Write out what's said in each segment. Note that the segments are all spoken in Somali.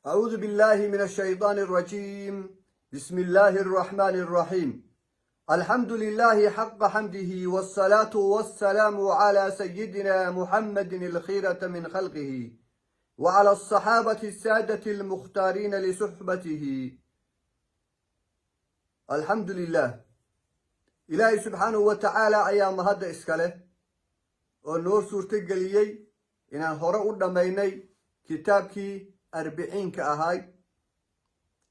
أعوذ بالله من الشيطان الرجيم. بسم الله الرحمن الرحيم. الحمد لله حق حمده، والصلاة والسلام على سيدنا محمد الخيرة من خلقه، وعلى الصحابة السادة المختارين لصحبته. الحمد لله. Ilaahay subxaanahu wa tacaala ayaa mahadda iska leh oo noo suurtogeliyey inaan hore u dhammaynay kitaabkii Arbiciinka ahaay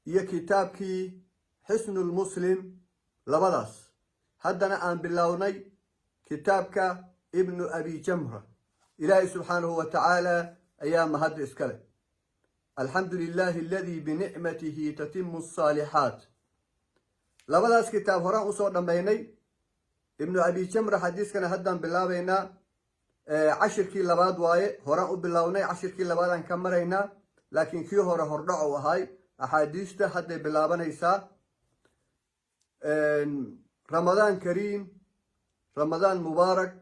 iyo kitaabkii Xisnulmuslim, labadaas. Haddana aan bilownay kitaabka Ibnu Abi Jamra. Ilaahay subxaanahu wa tacaala ayaa mahadda iska leh. Alxamdu lilaahi aladii binicmatihi tatimu asaalixaat. Labadaas kitaab horaan usoo dhammaynay. Ibnu Abi Jamra xadiiskana haddaan bilaabaynaa. Cashirkii labaad waaye. Horaan u bilownay, cashirkii labaadaan ka maraynaa, laakiin kii hore hordhac u ahay. Axaadiista hadday bilaabanaysaa. Ramadaan kariim, Ramadaan mubaarak.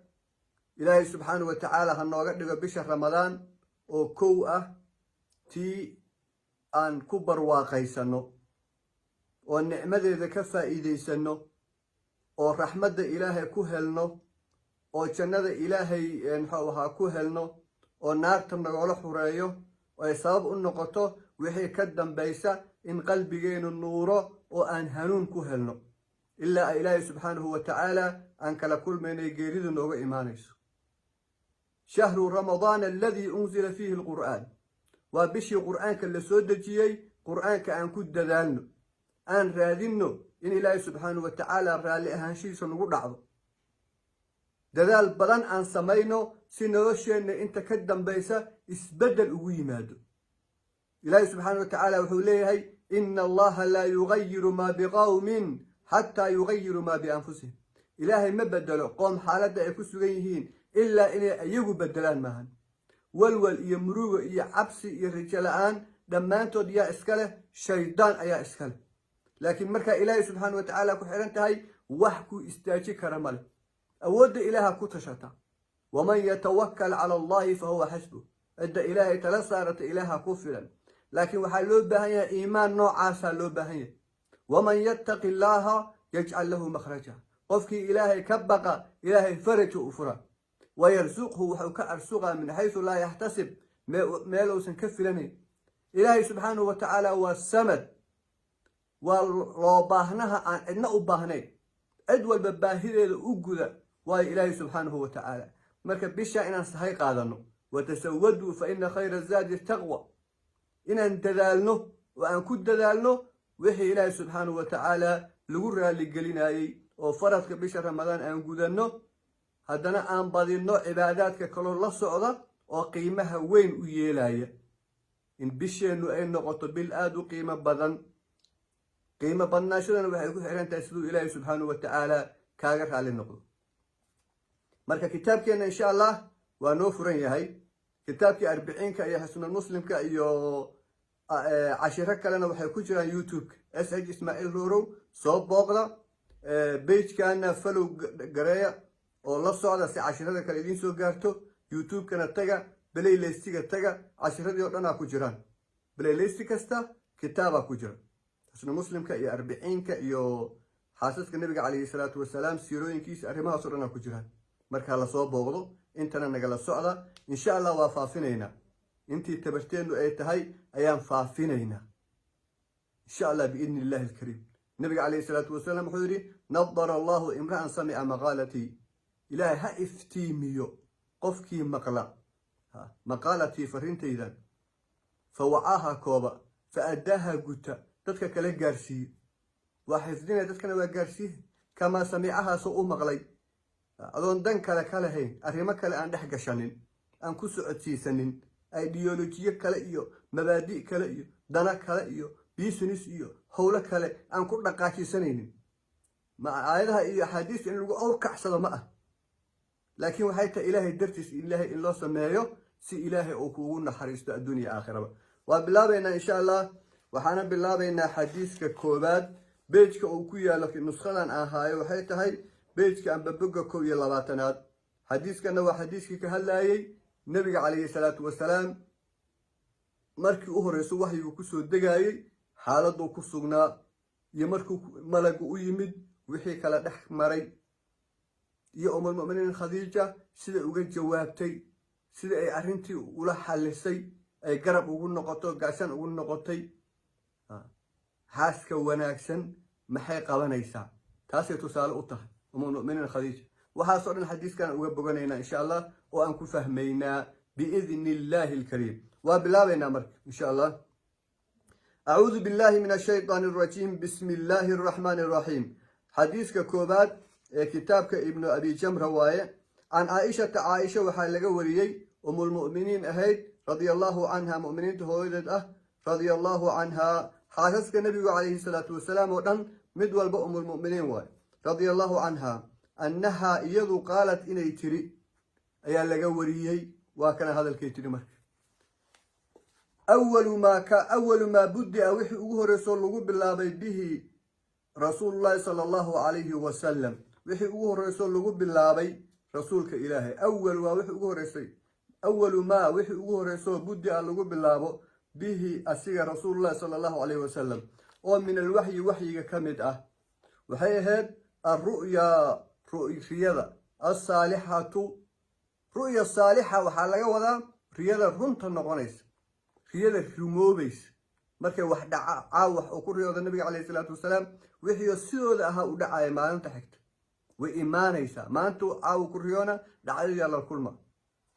Ilaahay subxaanahu wa tacaala ha nooga dhigo bisha Ramadaan oo kow ah tii aan ku barwaaqaysano oo nicmadeeda ka faa'iidaysano oo raxmadda Ilaahay ku helno oo jannada Ilaahay, muxuu ahaa, ku helno oo naarta nagoola xureeyo oo ay sabab u noqoto wixii ka dambaysa in qalbigeenu nuuro oo aan hanuun ku helno ilaa Ilaahay subxaanahu wa tacaala aan kala kulmaynay, geeridu nooga imaanayso. Shahru Ramadaan aladii unzila fiihi alqur'aan, waa bishii Qur'aanka la soo dejiyey. Qur'aanka aan ku dadaalno, aan raadinno in Ilaahay subxaanahu wa tacaala raalli ahaanshihiisa nagu dhacdo. Dadaal badan aan samayno si nolosheenna inta ka dambaysa isbeddel ugu yimaado. Ilaahay subxaana wa tacaala wuxuu leeyahay: "Ina Allaha laa yugayiru maa biqawmin xataa yugayiru maa bianfusihim." Ilaahay ma bedelo qoom xaaladda ay ku sugan yihiin ilaa inay iyagu bedelaan maahan. Walwal iyo murugo iyo cabsi iyo rajo la-aan dhammaantood yaa iska leh? Shaydaan ayaa iska leh. Laakiin markaa Ilaahay subxaana wa tacaala ku xidhan tahay, wax ku istaaji kara male. Awoodda Ilaaha ku tashata. "Waman yatawakal cala Allahi fahuwa xasbuh." Cidda Ilaahay tala saarata, Ilaaha ku filan. Laakiin waxaa loo baahan yahay iimaan noocaasaa loo baahan yahay. "Waman yattaqi Illaaha yajcal lahu makhraja." Qofkii Ilaahay ka baqa, Ilaahay faraja u fura. "Wayarsuqhu," wuxuu ka arsuqaa, "min xaysu laa yaxtasib," meel uusan ka filanayn. Ilaahay subxaanahu wa tacaala waa Samad, waa loo baahnaha aan cidna u baahnayn, cid walba baahideeda u guda waayo Ilaahay subxaanahu wa tacaala. Marka bisha inaan sahay qaadano. "Watasawaduu fa ina khayra zaadi taqwa." Inaan dadaalno oo aan ku dadaalno wixii Ilaahay subxaanahu wa tacaala lagu raaligelinayey oo faradka bisha Ramadaan aan gudanno, haddana aan badinno cibaadaadka kaloo la socda oo qiimaha weyn u yeelaya in bisheennu ay noqoto bil aada u qiimo badan. Qiimo badnaashadana waxay ku xiran tahay siduu Ilaahay subxaanahu wa tacaala kaaga raali noqdo. Marka kitaabkeenna insha Allah waa noo furan yahay, kitaabkii Arbiciinka iyo Xisnulmuslimka iyo cashiro kalena waxay ku jiraan YouTube-ka SH Ismaaciil Roorow. Soo booqda page-kana, follow gareeya oo la socda si cashirada kale idiin soo gaarto. YouTube-kana taga, playlist-iga taga, cashiradii oo dhanaa ku jiraan. Playlist kasta kitaabaa ku jira, Xisnu Muslimka iyo Arbiciinka iyo xaasaska Nabiga calayhi salaatu wasalaam, siirooyinkiisa, arrimahaas o dhan aa ku jiraan. Markaa lasoo booqdo, intana nagala socda insha Allah. Waa faafinaynaa, intii tabarteennu ay tahay ayaan faafinaynaa insha Allah, biidni Illahi alkariim. Nabiga calayhi salaatu wasalaam wuxuu yidhi: "Nadara Allahu imra'an samica maqaalatii." Ilaahay ha iftiimiyo qofkii maqla maqaalatii, farintaydan, fa wacaaha, kooba, fa addaaha, guta, dadka kale gaarsiiye. Waa xifdinaya, dadkana waa gaarsiiye. Kamaa samicahaasoo u maqlay, adoon dan kale ka lahayn, arrimo kale aan dhex gashanin, aan ku socodsiisanin ideolojiyo kale iyo mabaadi' kale iyo dana kale iyo business iyo howlo kale aan ku dhaqaajisanaynin. Ma aayadaha iyo axaadiista in lagu awrkacsado ma ah, laakiin waxay tahay Ilaahay dartiis, Ilaahay in loo sameeyo si Ilaahay uu kuugu naxariisto adduunya aakhiraba. Waa bilaabaynaa insha Allah. Waxaana bilaabaynaa xadiiska koowaad. Page-ka uu ku yaalo nuskhadan ahaayo waxay tahay page-ka amba bogga 21-aad. Xadiiskana waa xadiiskii ka hadlayey Nebiga calayhi salaatu wasalaam. Markii u horeyso waxyigu kusoo degaayey, xaaladuu ku sugnaa iyo markuu malagu u yimid, wixii kala dhex maray, iyo Umulmuminiin Khadiija sida uga jawaabtay, sida ay arrintii ula xallisay, ay garab ugu noqoto, gaashan ugu noqotay. Xaaska wanaagsan maxay qabanaysaa? Taasay tusaale u tahay Umulmuminiin Khadiija. Waxaasoo dhan xadiiskan uga boganaynaa, insha Allah, oo aan ku fahmaynaa biidni Illaahi alkariim. Waa bilaabaynaa marka, insha Allah. أعوذ بالله من الشيطان الرجيم، بسم الله الرحمن الرحيم. Xadiiska koobaad ee kitaabka Ibnu Abi Jamra waaye. Can Caaishata, Caaisha waxaa laga wariyey, Umulmu'miniin ahayd, رضي الله عنها, mu'miniinta hooyadeed ah, رضي الله عنها. Xaasaska Nebigu calayhi salaatu wasalaam oo dhan mid walba Umulmu'miniin waaye. رضي الله عنها أنها iyadu قالت inay tiri ayaa laga wariyey. Waa kana hadalkay tiri marka: أول ما بدأ, wixii ugu horreysoo lagu bilaabay, به رسول الله صلى الله عليه وسلم, wixii ugu horreysoo lagu bilaabay rasuulka Ilaahay. أول waa wixii ugu horreysay. أول ما wixii ugu horreysoo بدأ lagu bilaabo, به asiga, رسول الله صلى الله عليه وسلم, oo من الوحي waxyiga ka mid ah, waxay ahayd الرؤيا, riyada, الصالحة. رؤيا صالحة waxaa laga wadaa riyada runta noqonaysa, riyada rumoobaysa. Markay wax dhaca, caawax oo ku riyooda Nabiga calayhi salaatu wasalaam, wixiio sidooda ahaa u dhacaya maalinta xigta, way imaanaysaa. Maanta caawa ku riyoona, dhacdadiyaa la kulma.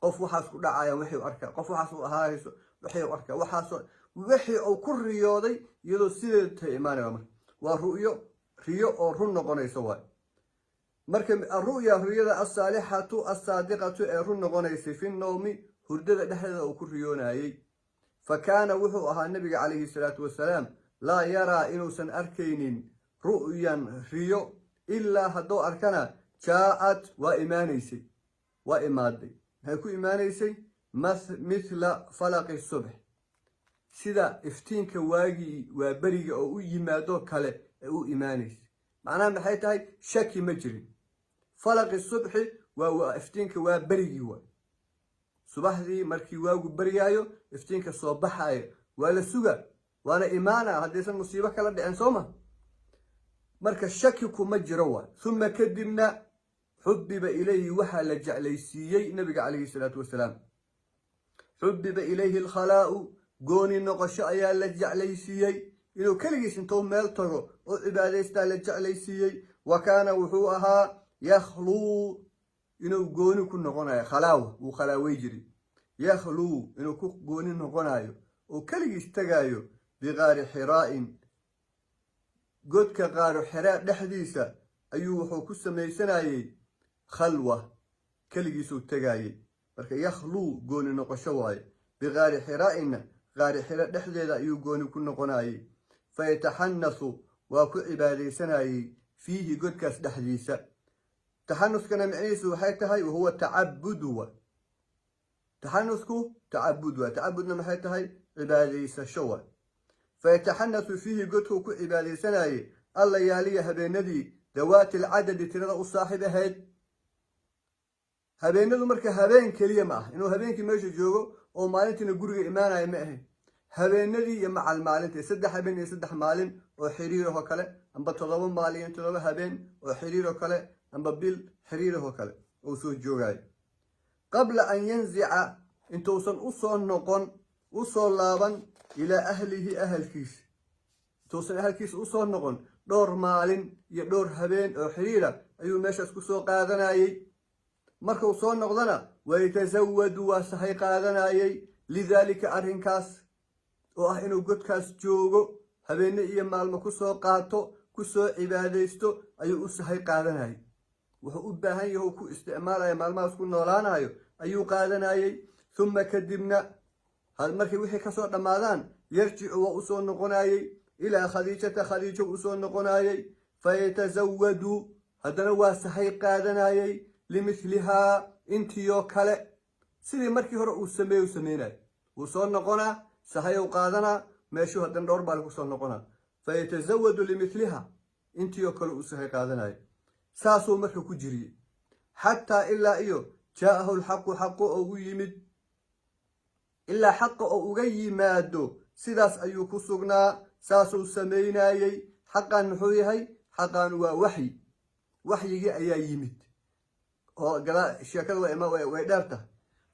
Qof waxaas ku dhacayaan waxay u arkaa, qof waxaas u ahaayso waxay u arkaa, waxaasoo wixii uu ku riyooday iyadoo sideeda tay imaanaya. Marka waa ru'yo, riyo oo run noqonaysa waay. Marka الرؤيا riyada, الصالحة الصادقة ee run noqonaysay, في النوم hurdada dhexdeeda uu ku riyoonayey. فكان wuxuu ahaa Nabiga calayhi salaatu wasalaam لا يرى inuusan arkaynin رؤيا riyo, إلا hadduu arkana جاءت waa imaanaysay, waa imaaday. Maxay ku imaanaysay? مثل فلق الصبح, sida iftiinka waagii waa beriga oo u yimaado kale ee u imaanaysay. Macnaha maxay tahay? Shaki ma jirin. فلق الصبح waa iftiinka waa berigii waay. Subaxdii markii waagu beryaayo, iftiinka soo baxaayo waa la suga, waana imaana haddaysan musiibo kala dhicin, soo ma? Marka shaki kuma jiro waay. ثم kadibna حبب إليه waxaa la jeclaysiiyey Nabiga calayhi salaatu wasalaam. حبب إليه الخلاء, gooni noqosho ayaa la jeclaysiiyey. Inuu keligiis intuu meel tago oo cibaadaystaa la jeclaysiiyey. وكان wuxuu ahaa يخلو inuu gooni ku noqonayo. Khalaawa wuu khalaawey jiray. يخلو inuu ku gooni noqonayo oo keligiis tagaayo بغار حراء, godka Qaaru Xiraa dhexdiisa ayuu wuxuu ku samaysanayey khalwa, keligiisuu tagaayey. Marka يخلو gooni noqosho waaye. بغار حراء na Qaari Xira dhexdeeda ayuu gooni ku noqonayey. فيتحنث waa ku cibaadaysanayey, فيه godkaas dhexdiisa. Taxanuskana micnihiisu waxay tahay وهو تعبد wa taxanusku tacabud waa. Tacabudna maxay tahay? Cibaadaysasho wa. فيتحنث فيه godkuu ku cibaadaysanayey الليالي habeenadii, ذوات العدد tirada u saaxiib ahayd. Habeenadu marka habeen keliya ma ah inuu habeenkii meesha joogo oo maalintiina guriga imaanaya, ma ahayn. Habeenadii iyo macal maalintii, 3 habeen iyo 3 maalin oo xiriirahoo kale, amba 7 maalin iyo 7 habeen oo xiriiroo kale, amba bil xiriirahoo kale uu soo joogayo. قبل أن ينزع intuusan usoo noqon, usoo laaban, إلى أهله ahalkiisa, intuusan ahalkiisa usoo noqon, dhowr maalin iyo dhowr habeen oo xiriira ayuu meeshaas kusoo qaadanayey. Markuu soo noqdana ويتزود waa sahay qaadanayey, لذلك arrinkaas oo ah inuu godkaas joogo, habeenne iyo maalmo kusoo qaato, kusoo cibaadaysto ayuu u sahay qaadanayay. Wuxuu u baahan yahu ku isticmaalaya maalmahaas ku noolaanayo ayuu qaadanayey. ثم kadibna markay wixii kasoo dhammaadaan, يرجع waa usoo noqonayey, إلى خديجة Khadiijo usoo noqonayey. فيتزود haddana waa sahay qaadanayey, لمثلها intiioo kale, sidii markii hore uu sameeye u sameynayo. Wuu soo noqonaa, sahayow qaadanaa, meeshuu haddana dhowr baal kusoo noqonaa. فيتزود لمثلها intii oo kale uu sahay qaadanayo. Saasuu marka ku jiriyey حتى ilaa iyo جاءه الحق xaqu ugu yimid. Ilaa xaqa oo uga yimaado, sidaas ayuu ku sugnaa, saasuu samaynayey. Xaqan muxuu yahay? Xaqan waa waxyi. Waxyigii ayaa yimid oo sheekada way dheer tahay.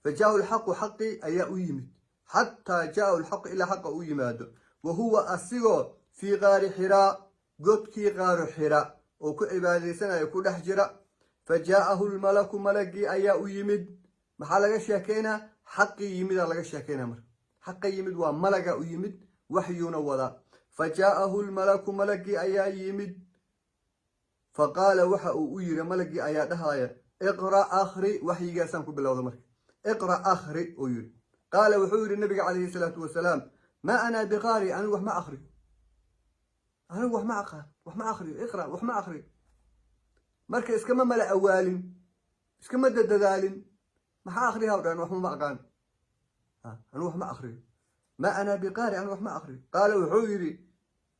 فجاءه الحق, xaqii ayaa u yimid. حتى جاءه الحق, ilaa xaqa u yimaado. وهو asigoo في غار حراء, godkii qaaru Xira oo ku cibaadaysanayo ku dhex jira. فجاءه الملك, malagii ayaa u yimid. Maxaa laga sheekaynaa? Xaqii yimidaa laga sheekaynaa. Marka xaqa yimid waa malaga u yimid, waxyuuna wadaa. فجاءه الملك, malagii ayaa yimid. فقال, waxa uu u yiri, malagii ayaa dhahaya: اقرأ, akhri. Waxyigaasaan ku bilowda marka. اقرأ, akhri, uu yiri. قال, wuxuu yidhi nabiga calayhi salaatu wasalaam: ما أنا بقارئ, anigu wax ma akhriyo, anigu wax ma aqaan, wax ma akhriyo. اقرأ, wax ma akhriyo. Marka iskama mala awaalin, iskama dadadaalin. Maxaa akhriyaa o dhan? Wax ma aqaan, anigu wax ma akhriyo. ما أنا بقارئ, anigu wax ma akhriyo. قال, wuxuu yidhi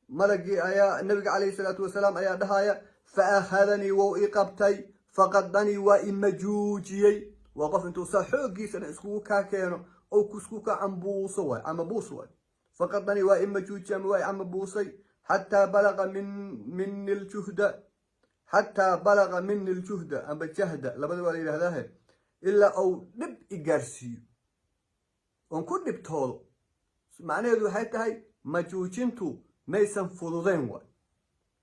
malagii ayaa, nabiga calayhi salaatu wasalaam ayaa dhahaya: فأخذني, wou i qabtay. فقضني, waa i majuujiyey. Waa qof intuu saa xooggiisana iskugu kaa keeno oo isku ka cambuuso waay, ama buus waay. فقضني, waa i majuujiyey ama waa i cambuusay. حتى بلغ من مني الجهد, حتى بلغ مني الجهد amba جهد, labada waa la yidhahdaahe, ilaa uu dhib i gaarsiiyo oon ku dhibtoodo. Macnaheedu waxay tahay majuujintu maysan fududayn waay,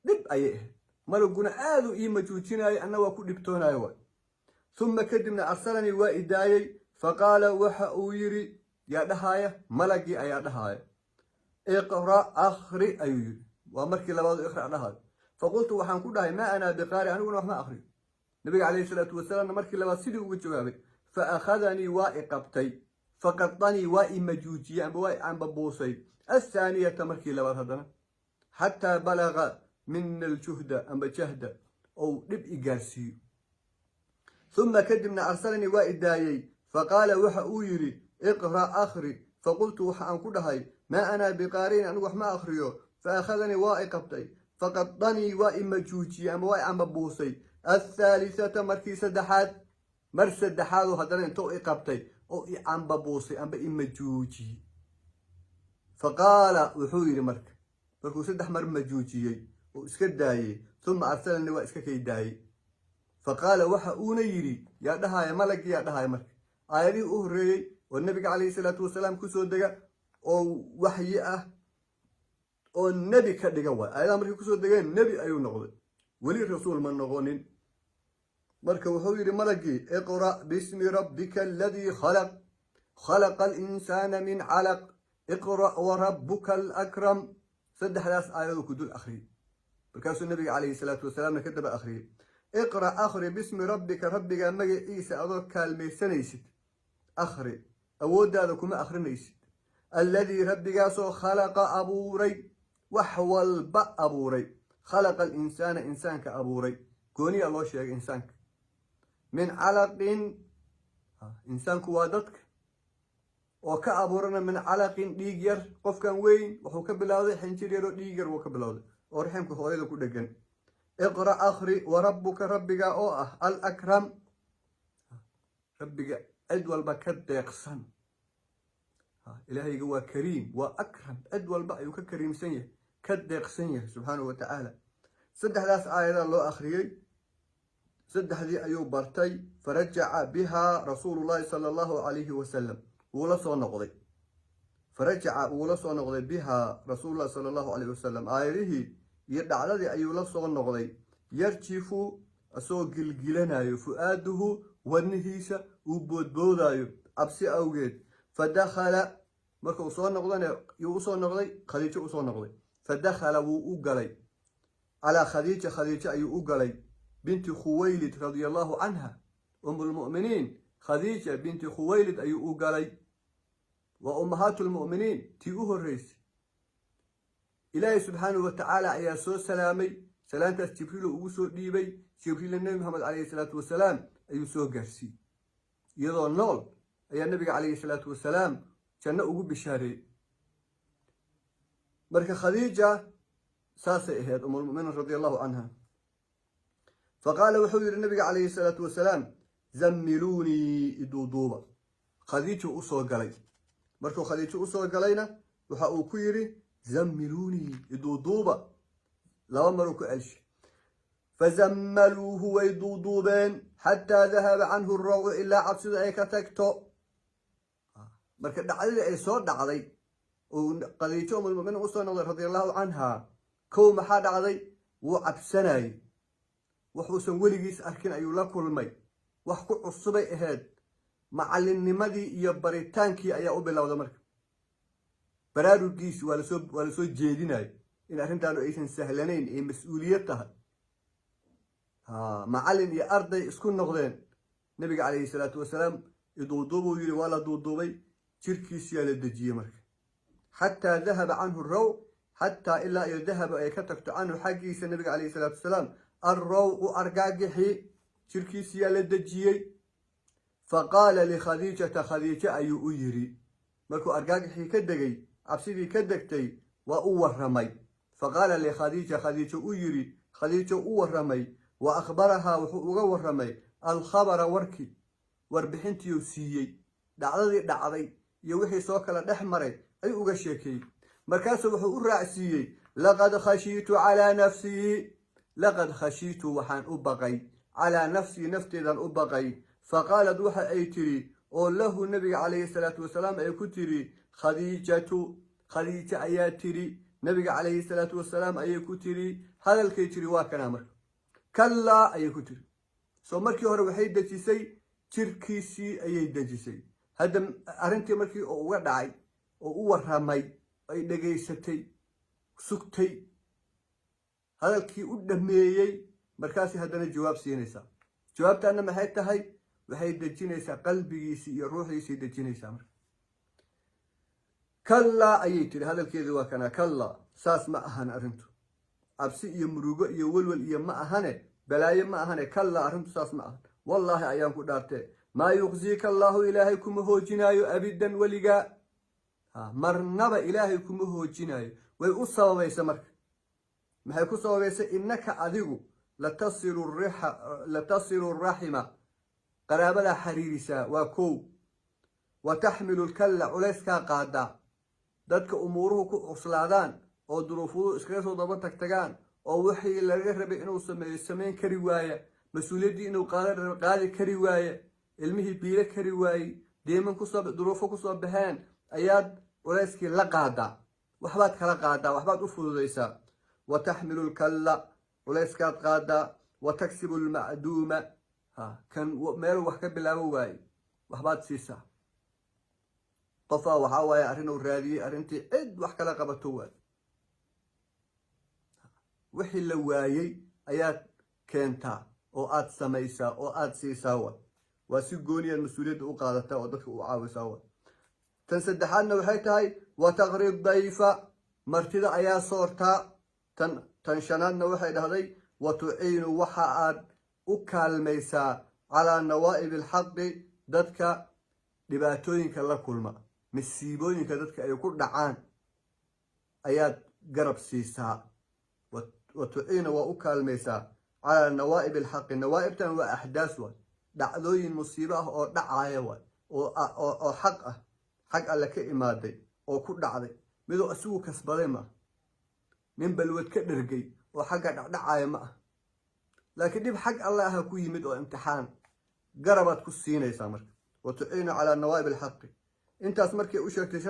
dhib ayay ahayd. Malaguna aaduu ii majuujinayo, anna waa ku dhibtoonayo waay. ثم, kadibna أرسلني, waa i daayey. فقال, waxa uu yidhi, yaa dhahaaya? Malagii ayaa dhahaaya. اقرأ, akhri, ayuu yidhi. Waa markii labaadu اقرأ dhahayo. فقلت, waxaan ku dhahay: ما أنا بقارئ, aniguna wax ma akhriyo. Nabiga calayhi salaatu wasalaamna markii labaad sidii uga jawaabay. فأخذني, waa i qabtay. فقضني, waa i majuujiyey amba waa i cambabuusay. الثانية, markii labaad haddana. حتى بلغ مني الجهد amba جهد, ou dhib i gaarsiiyo. ثم, kadibna أرسلني, waa i daayey. فقال, waxa uu yidhi: اقرأ, akhri. فقلت, waxa aan ku dhahay: ما أنا بقارئ, anigu wax ma akhriyo. فأخذني, waa i qabtay. فقضني, waa i majuujiyey ama waa i cambabuusay. الثالثة, markii saddexaad, mar saddexaadu haddana intuu i qabtay oo i cambabuusay amba i majuujiyey. فقال, wuxuu yidhi, marka markuu saddex mar majuujiyey oo iska daayey: ثم أرسلني, waa iska kay daayey. فقال, waxa uuna yidhi, yaa dhahaya? Malagii yaa dhahaya. Marka aayadihii u horreeyey oo nabiga calayhi salaatu wasalaam kusoo dega oo waxyi ah oo nebi ka dhiga waay. Aayadaha markay kusoo degeen nebi ayuu noqday, weli rasuul ma noqonin. Marka wuxuu yidhi malagii: اقرأ باسم ربك الذي خلق، خلق الإنسان من علق، اقرأ وربك الأكرم. Saddexdaas aayaduu ku dul akhriyey. Markaasuu nabiga calayhi salaatu wasalaamna ka daba akhriyey: اقرأ, akhri, باسم ربك, rabbiga magaciisa adoo kaalmaysanaysid akhri, awooddaada kuma akhrinaysid. الذي, rabbigaasoo خلق, abuuray, wax walba abuuray. خلق الإنسان, insaanka abuuray. Gooniyaa loo sheegay insaanka. من علق, insaanku waa dadka, oo ka abuurana من علق, dhiig yar. Qofkan weyn wuxuu ka bilowday xinjir yaroo dhiig yar wuu ka bilowday oo raximka hooyada ku dhegan. اقرأ, akhri, وربك, rabbiga oo ah الأكرم, rabbiga cid walba ka deeqsan. Ilaahayga waa kariim, waa أكرم, cid walba ayuu ka kariimsan yahay, ka deeqsan yahay, subxaanahu wa tacaala. Saddexdaas aayadaa loo akhriyey, saddexdii ayuu bartay. فرجع بها رسول الله صلى الله عليه وسلم, wuu la soo noqday. فرجع, wuu la soo noqday. بها رسول الله صلى الله عليه وسلم, aayadihii iyo dhacdadii ayuu la soo noqday. يرجف, asagoo gilgilanayo, فؤاده, wadnihiisa uu boodboodaayo cabsi awgeed. فدخل, markuu soo noqdana yuu usoo noqday? Khadiijo usoo noqday. فدخل, wuu u galay. على خديجة, Khadiijo ayuu u galay. بنت خويلد رضي الله عنها, أم المؤمنين Khadiija binti Khuwaylid ayuu u galay. Waa أمهات المؤمنين tii u horreysay. Ilaahay subxaanahu wa tacaala ayaa soo salaamay. Salaantaas Jibriil ugu soo dhiibay. Jibriilna Nebi Maxamed calayhi salaatu wasalaam ayuu soo gaarsiiyey. Iyadoo nool ayaa nabiga calayhi salaatu wasalaam janno ugu bishaareeyey. Marka Khadiija saasay ahayd, أم المؤمنين رضي الله عنها. فقال, wuxuu yidhi nabiga calayhi salaatu wasalaam: زملوني, iduuduuba. Khadiija usoo galay. Markuu Khadiijo usoo galayna, waxa uu ku yidhi: "Zammiluunii", iduuduuba. Laba maruu ku celshay. Fazammaluuhu, way duuduubeen, xataa dahaba canhu rawcu, ilaa cabsida ay ka tagto. Marka dhacdadii ay soo dhacday oo Khadiijo umulmuminiin usoo noqday, radia allahu canha, kow maxaa dhacday? Wuu cabsanayey. Wuxuusan weligiis arkin ayuu la kulmay, wax ku cusubay ahayd. Macalinnimadii iyo baritaankii ayaa u bilowda. Marka baraarugiisi waa lasoo jeedinayo in arrintaanu aysan sahlanayn ee mas-uuliyad tahay. Macallin iyo arday isku noqdeen. Nabiga calayhi salaatu wasalaam iduuduubuu yidhi, waa la duuduubay, jirkiisiyaa la dejiyey. Marka xataa dahaba canhu raw, xataa ilaa iyo dahaba ay ka tagto canhu xaggiisa nabiga calayhi salaatu wasalaam alrawcu, argaagixi, jirkiisiyaa la dejiyey. Faqaala likhadiijata, Khadiijo ayuu u yidhi markuu argaagixii ka degay, cabsidii ka degtay, waa u warramay. Faqaala likhadiija, Khadiijo u yidhi, Khadiijo u warramay. Wa akhbarahaa, wuxuu uga warramay alkhabara, warkii, warbixintiiuu siiyey, dhacdadii dhacday iyo wixii soo kala dhex maray ayuu uga sheekeeyey. Markaasuu wuxuu u raacsiiyey: "Laqad khashiitu calaa nafsii, laqad khashiitu", waxaan u baqay, calaa nafsii, nafteedan u baqay. Faqaalad, waxa ay tidhi oo lahu, nabiga calayhi salaatu wasalaam ay ku tidhi Khadiijatu, Khadiijo ayaa tidhi, nabiga calayhi salaatu wasalaam ayay ku tidhi, hadalkay tidhi waa kanaa. Marka kallaa ayay ku tiri. Soo markii hore waxay dejisay jirkiisii ayay dejisay. Hadda arrintii markii oo uga dhacay oo u warramay, ay dhegaysatay, sugtay, hadalkii u dhameeyey, markaasay haddana jawaab siinaysaa. Jawaabtaana maxay tahay? Waxay dejinaysaa qalbigiisii iyo ruuxdiisii dejinaysaa. Marka kallaa ayay tiri, hadalkeedii waa kanaa: kallaa, saas ma ahan arrintu, cabsi iyo murugo iyo welwel iyo ma ahane, balaayo ma ahane. Kallaa, arrintu saas ma ahan. Wallaahi ayaan ku dhaartee, maa yuqsiika allaahu, Ilaahay kuma hoojinaayo, abidan, weligaa, marnaba Ilaahay kuma hoojinaayo. Way u sababaysa. Marka maxay ku sababaysay? Innaka, adigu, latasilu raxima, qaraabadaa xariirisaa, waa kow. Wa taxmilu lkalla, culayskaa qaadaa. Dadka umuuruhu ku cuslaadaan oo duruufudu iskaga soo daba tagtagaan oo wixii laga rabay inuu sameeyo samayn kari waaya, mas-uuliyaddii inuu qaada qaadi kari waaya, ilmihii biilo kari waayey, deeman kusoo duruufo kusoo baxeen, ayaad culayskii la qaadaa, waxbaad kala qaadaa, waxbaad u fududaysaa. Wa taxmilu lkalla, culayskaad qaadaa. Wa taksibu lmacduuma, ha kan meel wax ka bilaabo waaye waxbaad siisaa. Qofaa waxaa waaye arrin uu raadiyey, arrintii cid wax kala qabato waaye, wixii la waayey ayaad keentaa oo aad samaysaa oo aad siisaa. Wa waa si gooniyaad mas-uuliyadda u qaadataa oo dadka u caawisaa. Wa tan saddexaadna waxay tahay wa taqri dayfa, martida ayaa soortaa. Tan shanaadna waxay dhahday: wa tuciinu, waxa aad u kaalmaysaa, calaa nawaa'ib alxaqi, dadka dhibaatooyinka la kulma, masiibooyinka dadka ay ku dhacaan ayaad garab siisaa. Wa tuciinu, waa u kaalmaysaa, calaa nawaa'ib alxaqi. Nawaa'ibtan waa axdaas, waay dhacdooyin musiibo ah oo dhacaaya, waay oo xaq ah, xag Alle ka imaaday oo ku dhacday, miduu isagu kasbaday ma ah, nin balwad ka dhergay oo xagga dhacdhacaya ma ah, laakiin dhib xag alle aha ku yimid oo imtixaan, garabaad ku siinaysaa. Marka wa tuciinu calaa nawaa'ib alxaqi. Intaas markay u sheegtay,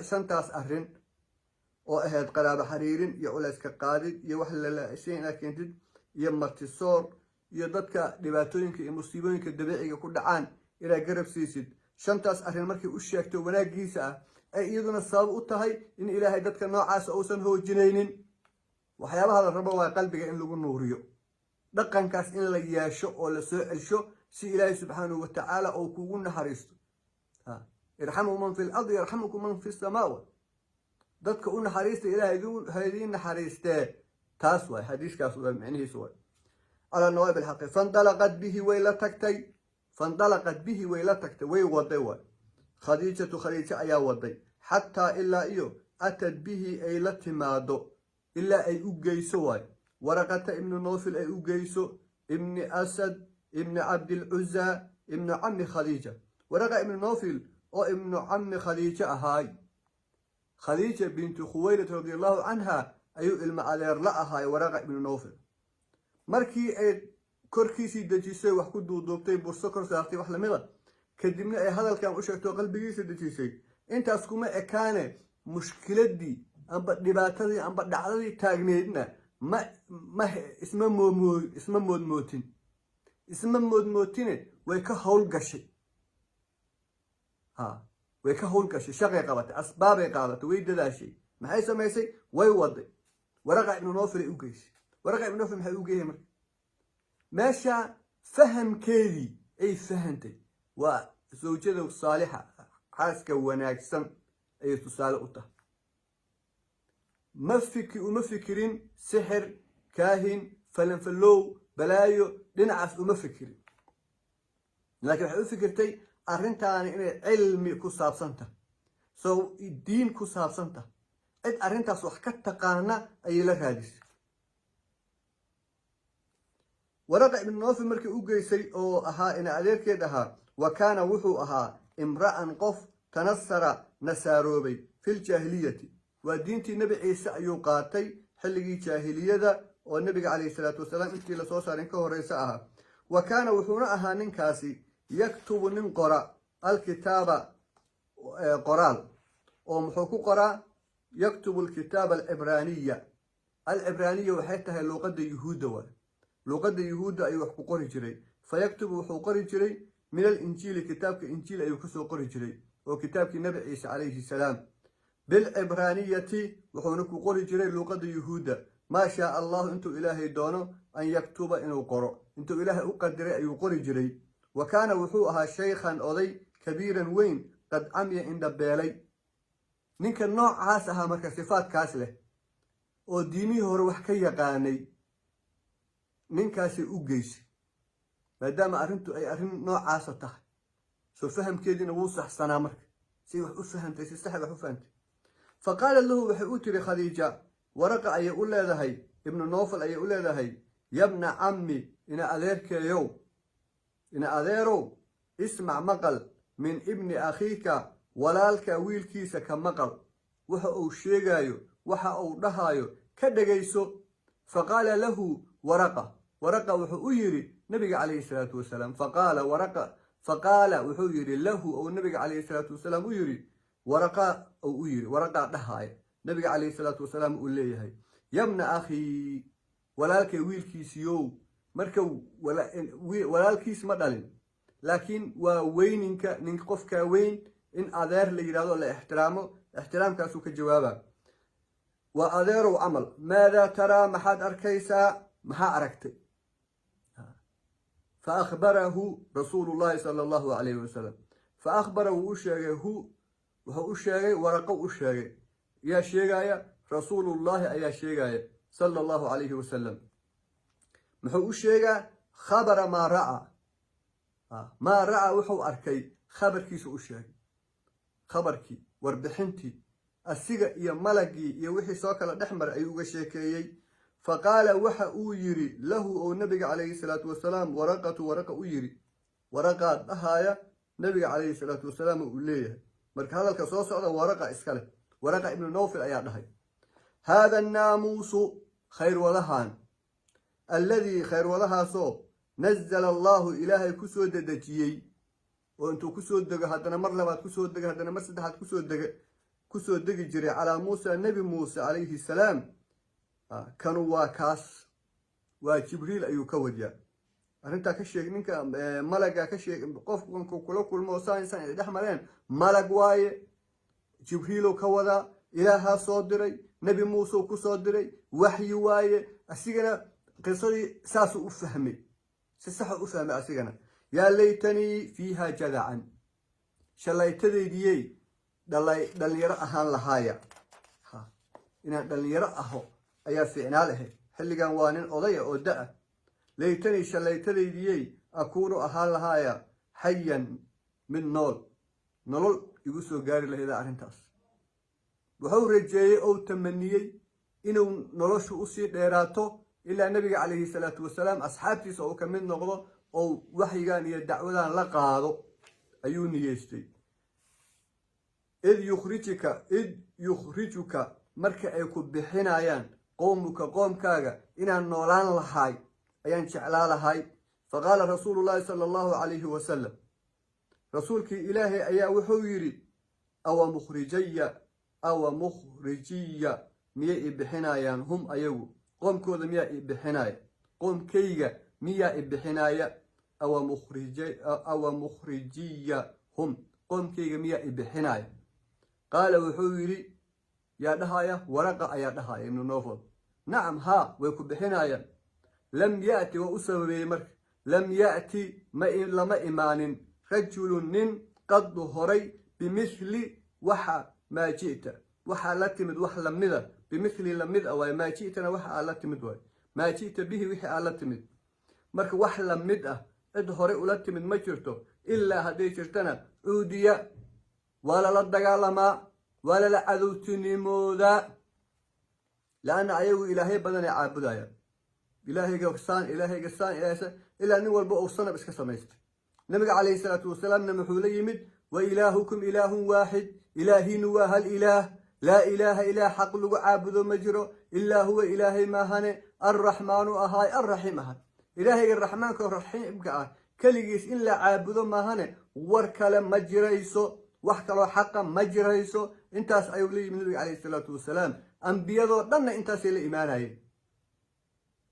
shantaas arrin oo ahayd qaraabo xariirin iyo culayska qaadid iyo wax lalasiin inaad keentid iyo martisoor iyo dadka dhibaatooyinka iyo musiibooyinka dabiiciga ku dhacaan inaad garab siisid, shantaas arrin markay u sheegto wanaaggiisa ah, ay iyaduna sabab u tahay in Ilaahay dadka noocaasa uusan hoojinaynin. Waxyaabaha la rabo waa qalbiga in lagu nuuriyo, dhaqankaas in la yeesho oo la soo celsho, si Ilaahay subxaanahu wa tacaala oo kugu naxariisto. Irxamuu man fi lardi yarxamukum man fi samaa. Dadka u naxariista, Ilahay ha idiin naxariistee. Taas waay xadiiskaas, waa micnihiisu, waay calaa nawaa'ib alxaqi. Fandalaqat bihi, way la tagtay. Fandalaqat bihi, way la tagtay, way waday waay. Khadiijatu, Khadiijo ayaa waday, xataa ilaa iyo atad bihi, ay la timaado, ilaa ay u geyso waay, Waraqata ibnu Nofil ay u geyso, ibni Asad ibni Cabdilcuza ibnu cami Khadiija. Waraqa ibnu Nofil Oo ibnu cammi Khadiijo ahaay, Khadiija bintu Khuwaylid radi Allahu canha ayuu ilmo adeer la ahaay Waraqa ibnu Nowfel. Markii ay korkiisii dejisay, wax ku duuduubtay, burso kor saartay, wax lamida, kadibna ay hadalkan u sheegto, qalbigiisa dejisay. Intaas kuma ekaane, mushkiladii amba dhibaatadii amba dhacdadii taagneydna ma isma moodmootin, isma moodmootine, way ka howlgashay. Ha, way ka howlgashay, shaqay qabatay, asbaabay qaadatay, way dadaashay. Maxay samaysay? Way waday, Waraqa ibnu Nofilay u geysay. Waraqa ibnu Nofil maxay u geeyay? Marka meesha fahamkeedii ay fahantay waa zawjada saalixa, xaaska wanaagsan ayay tusaale u tahay. Ma fiki uma fikirin sixir, kaahin, falanfallow, balaayo, dhinacaas uma fikirin, laakiin waxay u fikirtay arrintaani inay cilmi ku saabsan tahay, soo diin ku saabsan tahay. Cid arrintaas wax ka taqaana ayay la raadisay. Waraqa ibnu Nofil markii u geysay, oo ahaa ina adeerkeed ahaa, wa kaana wuxuu ahaa imra'an qof tanasara nasaaroobay filjaahiliyati, waa diintii Nebi Ciise ayuu qaatay xilligii jaahiliyada oo Nebiga calayhi salaatu wasalaam intii lasoo saarin ka horeysa ahaa. Wa kaana wuxuuna ahaa ninkaasi yaktubu nin qora alkitaaba qoraal, oo muxuu ku qoraa? Yaktubu alkitaaba alcibraaniya. Alcibraaniya waxay tahay luuqadda Yuhuudda waay, luuqadda Yuhuudda ayuu wax ku qori jiray. Fa yaktubu wuxuu qori jiray min alinjiili, kitaabka Injiil ayuu kasoo qori jiray, oo kitaabkii Nebi Ciise calayhi salaam, bilcibraaniyati wuxuuna ku qori jiray luuqadda Yuhuudda. Maa shaa Allahu, intuu Ilaahay doono, an yaktuba inuu qoro, intuu Ilaahay u qadiray ayuu qori jiray. Wa kaana wuxuu ahaa shaykhan oday kabiiran weyn, qad camya indhabeelay. Ninka noocaas ahaa marka, sifaadkaas leh oo diimihii hore wax ka yaqaanay, ninkaasay u geysay, maadaama arrintu ay arrin noocaasa tahay. Soo fahamkeediina wuu saxsanaa. Marka say wax u fahamtay, si sax wax u fahamtay. Fa qaala lahu, waxay u tiri Khadiija, Waraqa ayay u leedahay, ibnu Nofal ayay u leedahay: "Yabna cammi, ina adeerkeeyow, ina adeerow, ismac maqal, min ibni akhiika, walaalka wiilkiisa ka maqal, waxa uu sheegaayo, waxa uu dhahaayo ka dhegayso." Fa qaala lahu Waraqa, Waraqa wuxuu u yidhi Nabiga calayhi salaatu wasalaam, faqaala Waraqa, faqaala wuxuu yidhi lahu, ou Nabiga calayhi salaatu wasalaam u yidhi, Waraqa ou u yidhi, Waraqaa dhahaaya Nabiga calayhi salaatu wasalaam uu leeyahay: "Yabna akhii, walaalkay wiilkiisiyow." Marka walaalkiis ma dhalin, laakiin waa weyninka nin qofkaa weyn in adeer la yidhahdo, la ixtiraamo, ixtiraamkaasuu ka jawaaba. Waa adeerow camal. "Maadaa taraa?" Maxaad arkaysaa? Maxaa aragtay? Fa akhbarahu rasuulu llahi sala Allahu calayhi wasalam. Fa akhbara wuu u sheegay, hu wuxuu u sheegay, Waraqo u sheegay. Yaa sheegaya? Rasuulullahi ayaa sheegaya sala Allahu calayhi wasalam. Muxuu u sheegaa? Khabara maa ra'aa, maa ra'aa wuxuu arkay khabarkiisa u sheegay, khabarkii, warbixintii asiga iyo malagii iyo wixii soo kala dhex maray ayuu uga sheekeeyey. Fa qaala waxa uu yidhi lahu, ou Nabiga calayhi salaatu wasalaam, Waraqatu, Waraqa u yidhi, Waraqaa dhahaaya Nabiga calayhi salaatu wasalaam uu leeyahay. Marka hadalka soo socda Waraqa iska leh, Waraqa ibnu Nowfil ayaa dhahay: "Haada annaamuusu, khayrwadahan, alladii khayrwadahaasoo nazala Allahu, Ilaahay kusoo dedejiyey, oo intuu kusoo dego haddana mar labaad kusoo dego, haddana mar saddexaad kusoo dega, kusoo degi jiray, calaa Muusa, Nebi Muuse calayhi salaam, kanu waa kaas." Waa Jibriil ayuu ka wadiyaa arrintaa ka sheeg. Ninka malaga ka sheeg, qofku kula kulmo saan ay dhex mareen, malag waaye, Jibriilow ka wadaa. Ilaahaa soo diray, Nebi Muuse ku soo diray, waxyi waaye. Asigana qisadii saasuu u fahmay, si saxa u fahmay asigana. "Yaa laytanii fiiha jadacan," shalaytadeydiyey, dhalinyaro ahaan lahaaya, inaan dhalinyaro aho ayaa fiicnaa lahayd. Xilligan waa nin odaya oo da-a. "Laytanii," shalaytadeydiyey, "akuunu," ahaan lahaaya, "xayan," mid nool, nolol igu soo gaari lahayda arrintaas. Wuxuu rajeeyey ou tamaniyey inuu noloshu usii dheeraato ilaa Nebiga calayhi salaatu wasalaam asxaabtiisa uu ka mid noqdo oo waxyigan iyo dacwadan la qaado ayuu niyeystay. Id yukhrijika, id yukhrijuka, marka ay ku bixinayaan, qowmuka, qoomkaaga, inaan noolaan lahay ayaan jeclaa lahay. Faqaala rasuulu llahi sala allahu calayhi wasalam, rasuulkii Ilaahay ayaa wuxuu yidhi: "Awa mukhrijaya, awa mukhrijiya, miyay i bixinayaan? Hum, ayagu, qoomkooda miyaa i bixinaya? Qoomkayga miyaa i bixinaya? Awa mukhrijiya hum, qoomkayga miyaa i bixinaya?" Qaala, wuxuu yidhi, yaa dhahaya? Waraqa ayaa dhahaya, Ibnu Nofal. "Nacam, haa, way ku bixinayaan." Lam ya'ti, waa u sababeeyey marka, lam ya'ti, ma lama imaanin, rajulun, nin, qadu, horay, bimithli waxa, maa ji'ta, waxaa la timid wax lamida, bimithli, lamid a waay, maa ji'tana, waxa aa la timid waay, maa ji'ta bihi, wixii aa la timid. Marka wax lamid ah cid hore ula timid ma jirto, ilaa hadday jirtana cuudiya, waa lala dagaalamaa, waa lala cadowtinimoodaa, laanna ayagu ilaahyo badanay caabudayaan, ilaahayga saan, ilaahayga saan, ilaahaysa, ilaa nin walba uu sanab iska samaystay. Nabiga calayhi salaatu wasalaamna muxuu la yimid? "Wa ilaahukum ilaahun waaxid", ilaahiinu waa hal ilaah. "Laa ilaaha", ilaah xaq lagu caabudo ma jiro, "ilaa huwa", ilaahay maahane, "arraxmaanu" ahaay, "arraxiim" ahaay. Ilaahayga raxmaanka oo raxiimka ah keligiis in la caabudo maahane, war kale ma jirayso, wax kaloo xaqa ma jirayso. Intaas ayuu la yimid nabiga calayhi salaatu wasalaam. Ambiyadoo dhanna intaasay la imaanayeen.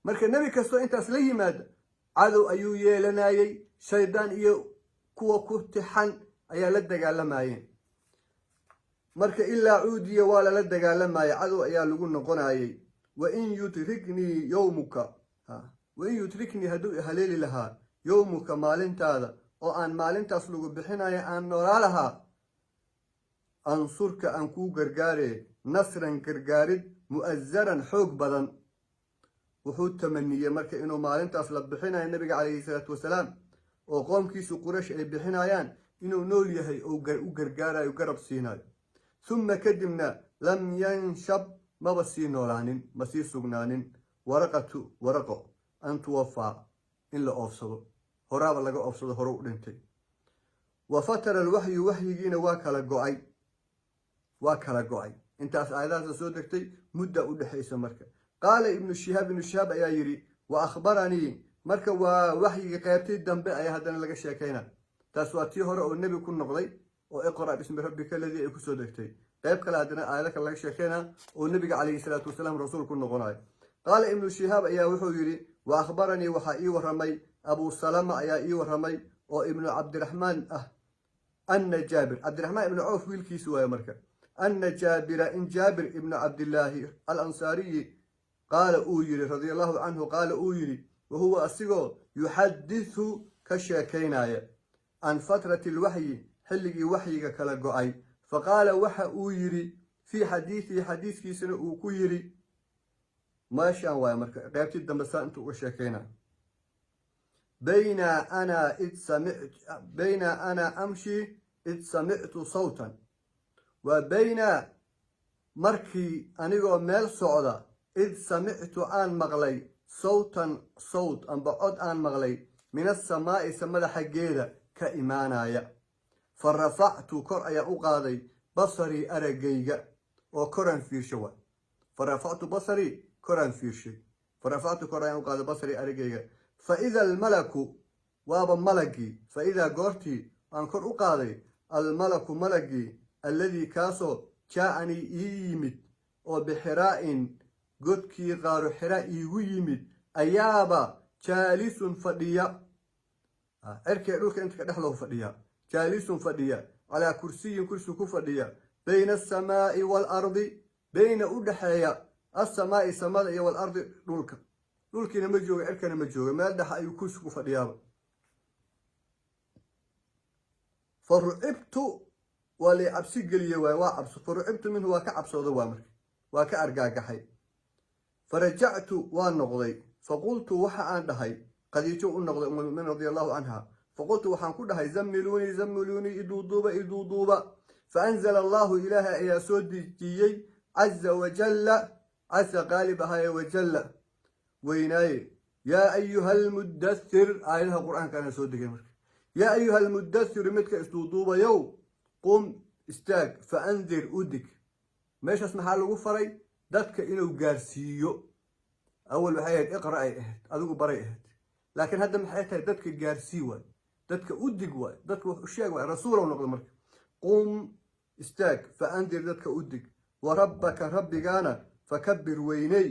Marka nebi kastoo intaas la yimaada cadow ayuu yeelanayey, shaydaan iyo kuwa ku tixan ayaa la dagaalamayeen. Marka ilaa cuudiya, waa lala dagaalamayay, cadow ayaa lagu noqonayay. Wain yudriknii yowmuka, wain yudriknii, hadduu haleeli lahaa, yowmuka, maalintaada oo aan maalintaas lagu bixinayo aan noolaa lahaa, ansurka, aan kuu gargaare, nasran, gargaarid, mu'azaran, xoog badan. Wuxuu tamaniyey marka inuu maalintaas la bixinayo nabiga calayhi salaatu wasalaam oo qoomkiisu Quraysh ay bixinayaan inuu nool yahay oo u gargaarayo, garab siinayo. Uma, kadibna, lam yanshab, maba sii noolaanin, ma sii sugnaanin, Waraqatu, Waraqo, an tuwafaa, in la oofsado, horaaba laga oofsado, hore u dhintay. Wa fatara alwaxyu, waxyigiina waa kala go'ay, waa kala go'ay. Intaas aayadahaasa soo degtay mudda u dhexaysa. Marka qaala Ibnu Shihaab, Ibnu Shihaab ayaa yidhi: wa akhbaranii, marka waa waxyiga qaybtii dambe ayaa haddana laga sheekayna. Taas waa tii hore oo nebi ku noqday oo "iqra bismi rabbika aladii" ay kusoo degtay. Qayb kale haddana aayado kale laga sheekayna oo nebiga calayhi salaatu wasalaam rasuul ku noqonayo. Qaala Ibnu Shihaab ayaa wuxuu yidhi: wa akhbaranii, waxaa ii warramay, Abu Salama ayaa ii warramay oo Ibnu Cabdiraxmaan ah, ana Jaabir, Cabdiraxmaan Ibnu Cawf wiilkiisi waayo. Marka ana Jaabira, in Jaabir Ibnu Cabdillaahi Alansaariyi, qaala, uu yidhi, radia allahu canhu, qaala, uu yidhi, wahuwa, asigoo, yuxadithu, ka sheekaynaya, can fatrati alwaxyi, xilligii waxyiga kala go'ay. Faqaala, waxa uu yidhi, fii xadiidihi, xadiiskiisana uu ku yidhi, meeshaan waaya. Marka qaybtii dambe saa intuu uga sheekayna: "Bayna ana amshi id samictu sawtan", waa baynaa, markii anigoo meel socda, id samictu, aan maqlay, sawtan, sawt amba cod aan maqlay, min asamaa'i, samada xaggeeda ka imaanaya. Fa rafactu, kor ayaa u qaaday, basarii, araggayga, oo koraan fiirsha waay. Fa rafactu basarii, koraan fiirshay. Fa rafactu, kor ayaan u qaaday, basarii, araggayga. Fa ida almalaku, waaba malagii. Fa idaa, goortii aan kor u qaaday, almalaku, malagii, alladii, kaasoo, jaa'anii, ii yimid, oo bixiraa'in, godkii qaaru Xira iigu yimid, ayaaba jaalisun, fadhiya, cirkee dhulka inta ka dhexloo fadhiya, jaalisun, fadhiya, calaa kursiyin, kursi ku fadhiya, bayna asamaa'i waalardi, bayna, u dhexeeya, assamaa'i, samada, iyo waalardi, dhulka. Dhulkiina ma jooga, cirkana ma jooga, meel dhexa ayuu kursi ku fadhiyaaba. Fa rucibtu, waa lay cabsi geliye waay, waa cabso. Fa rucibtu minhu, waa ka cabsooda, waa marka waa ka argaagaxay. Farajactu, waa noqday. Faqultu, waxa aan dhahay, Khadiijo u noqday, umulmuminiin radia allahu canha. Faqultu, waxaan ku dhahay: "Zammiluunii, zammiluunii, iduuduuba, iduuduuba." Faanzala allahu, ilaahay ayaa soo dejiyey, caza wajalla, casa, qaalib ahaaye, wajalla, weynaaye, "yaa ayuha almuddathir", aayadaha Qur-aankaana soo degay. Marka "yaa ayuha almuddathiru", midka isduuduubayow, qum, Istaag, فأنذر, udig. Meeshaas maxaa lagu faray? Dadka inuu gaarsiiyo. Awal waxay ahayd اقرأ ay ahayd, adigu baray ahayd, laakiin hadda maxay tahay? Dadka gaarsii waay, dadka u dig waay, dadka wax u sheeg waay. Rasuulow noqda marka. قم, istaag, فأنذر, dadka u dig. وربك, rabbigaana, فكبر, weyney,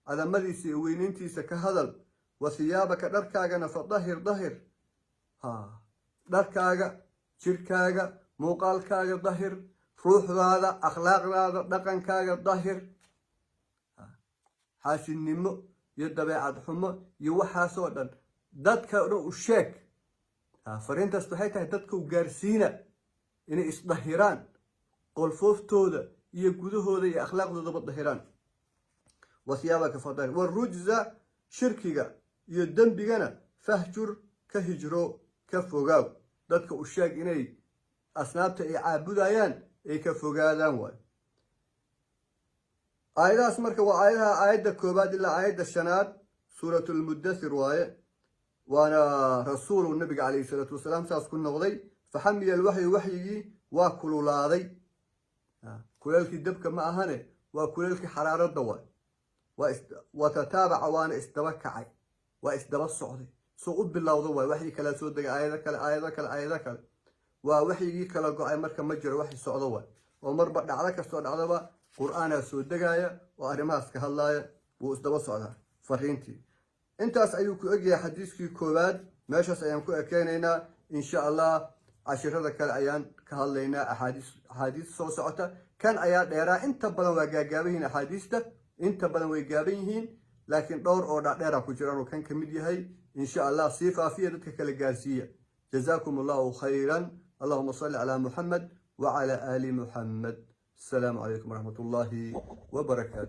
cadamadiisa iyo weynayntiisa ka hadal. وثيابك, dharkaagana, فطهر, dahir. Ha, dharkaaga, jirkaaga, muuqaalkaaga dahir, ruuxdaada, akhlaaqdaada, dhaqankaaga dahir. Xaasidnimo iyo dabeecad xumo iyo waxaasoo dhan dadka o dhan u sheeg. Fariintaas waxay tahay dadka u gaarsiina inay isdahiraan, qolfooftooda iyo gudahooda iyo akhlaaqdoodaba dahiraan. وثيابك فطهر. والرجز, shirkiga iyo dembigana, فاهجر, ka hijro, ka fogaaw. Dadka u sheeg inay asnaabta ay caabudayaan ay ka fogaadaan waayo. Aayadahaas marka waa aayadaha aayadda koobaad ilaa aayadda shanaad Suurat Lmudathir waaye. Waana rasuulu nabiga calayhi salaatu wasalaam saas ku noqday. فحمي الوحي, waxyigii waa kululaaday. Kuleelkii dabka ma ahane, waa kuleelkii xaraaradda waay. وتتابع, waana isdaba kacay, waa isdaba socday, soo u bilowda waay. Waxyi kalaa soo degay, aayado kale, aayado kale, aayado kale. Waa waxyigii kala go-ay marka ma jiro, waxyi socdo waay, oo marba dhacdo kastoo dhacdaba Qur-aanaa soo degaaya oo arrimahaas ka hadlaaya. Wuu isdaba socdaa fariintii. Intaas ayuu ku egyahay xadiiskii koowaad. Meeshaas ayaan ku ekeynaynaa. Insha Allah cashirada kale ayaan ka hadlaynaa, axaadiis soo socota. Kan ayaa dheeraa. Inta badan waa gaagaaban yihiin axaadiista, inta badan way gaaban yihiin, laakiin dhowr oo dhaadheera ku jiraan oo kan ka mid yahay. Insha Allah sii faafiya, dadka kale gaarsiiya. جزاكم الله خيرا. اللهم صل على محمد وعلى آل محمد. السلام عليكم ورحمة الله وبركاته.